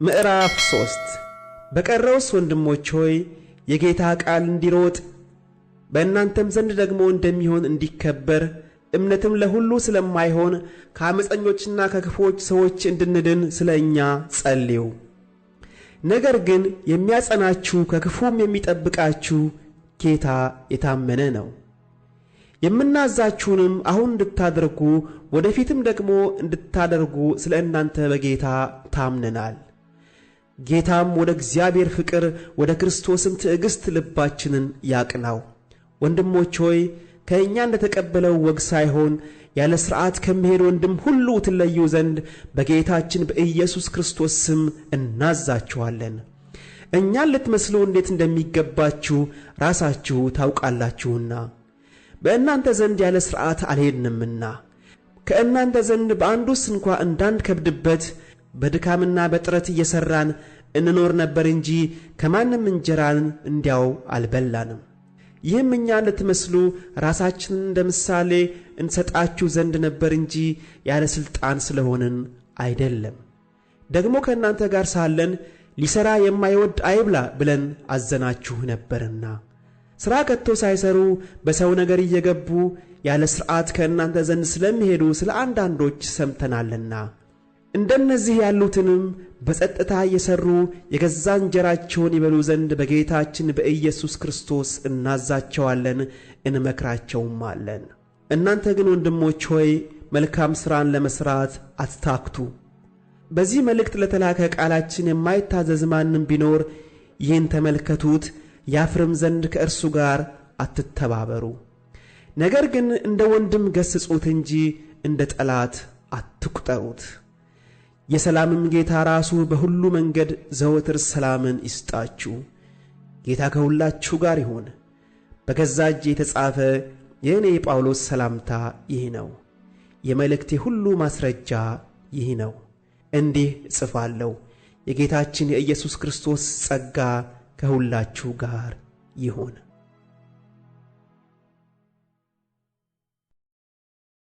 ምዕራፍ 3። በቀረውስ ወንድሞች ሆይ፣ የጌታ ቃል እንዲሮጥ በእናንተም ዘንድ ደግሞ እንደሚሆን እንዲከበር፣ እምነትም ለሁሉ ስለማይሆን ከዓመፀኞችና ከክፉዎች ሰዎች እንድንድን ስለ እኛ ጸልዩ። ነገር ግን የሚያጸናችሁ ከክፉም የሚጠብቃችሁ ጌታ የታመነ ነው። የምናዛችሁንም አሁን እንድታደርጉ ወደፊትም ደግሞ እንድታደርጉ ስለ እናንተ በጌታ ታምነናል። ጌታም ወደ እግዚአብሔር ፍቅር ወደ ክርስቶስም ትዕግሥት ልባችንን ያቅናው። ወንድሞች ሆይ፣ ከእኛ እንደ ተቀበለው ወግ ሳይሆን ያለ ሥርዓት ከሚሄድ ወንድም ሁሉ ትለዩ ዘንድ በጌታችን በኢየሱስ ክርስቶስ ስም እናዛችኋለን። እኛን ልትመስሉ እንዴት እንደሚገባችሁ ራሳችሁ ታውቃላችሁና፣ በእናንተ ዘንድ ያለ ሥርዓት አልሄድንምና፣ ከእናንተ ዘንድ በአንዱስ እንኳ እንዳንከብድበት በድካምና በጥረት እየሠራን እንኖር ነበር እንጂ ከማንም እንጀራን እንዲያው አልበላንም። ይህም እኛን ልትመስሉ ራሳችንን እንደ ምሳሌ እንሰጣችሁ ዘንድ ነበር እንጂ ያለ ሥልጣን ስለሆንን አይደለም። ደግሞ ከእናንተ ጋር ሳለን ሊሠራ የማይወድ አይብላ ብለን አዘናችሁ ነበርና፣ ሥራ ከቶ ሳይሠሩ በሰው ነገር እየገቡ ያለ ሥርዓት ከእናንተ ዘንድ ስለሚሄዱ ስለ አንዳንዶች ሰምተናልና፣ እንደነዚህ ያሉትንም በጸጥታ እየሠሩ የገዛ እንጀራቸውን ይበሉ ዘንድ በጌታችን በኢየሱስ ክርስቶስ እናዛቸዋለን እንመክራቸውማለን። እናንተ ግን ወንድሞች ሆይ፣ መልካም ሥራን ለመሥራት አትታክቱ። በዚህ መልእክት ለተላከ ቃላችን የማይታዘዝ ማንም ቢኖር ይህን ተመልከቱት፣ ያፍርም ዘንድ ከእርሱ ጋር አትተባበሩ። ነገር ግን እንደ ወንድም ገሥጹት እንጂ እንደ ጠላት አትቁጠሩት። የሰላምም ጌታ ራሱ በሁሉ መንገድ ዘወትር ሰላምን ይስጣችሁ። ጌታ ከሁላችሁ ጋር ይሁን። በገዛ እጄ የተጻፈ የእኔ የጳውሎስ ሰላምታ ይህ ነው። የመልእክቴ ሁሉ ማስረጃ ይህ ነው። እንዲህ እጽፋለሁ። የጌታችን የኢየሱስ ክርስቶስ ጸጋ ከሁላችሁ ጋር ይሁን።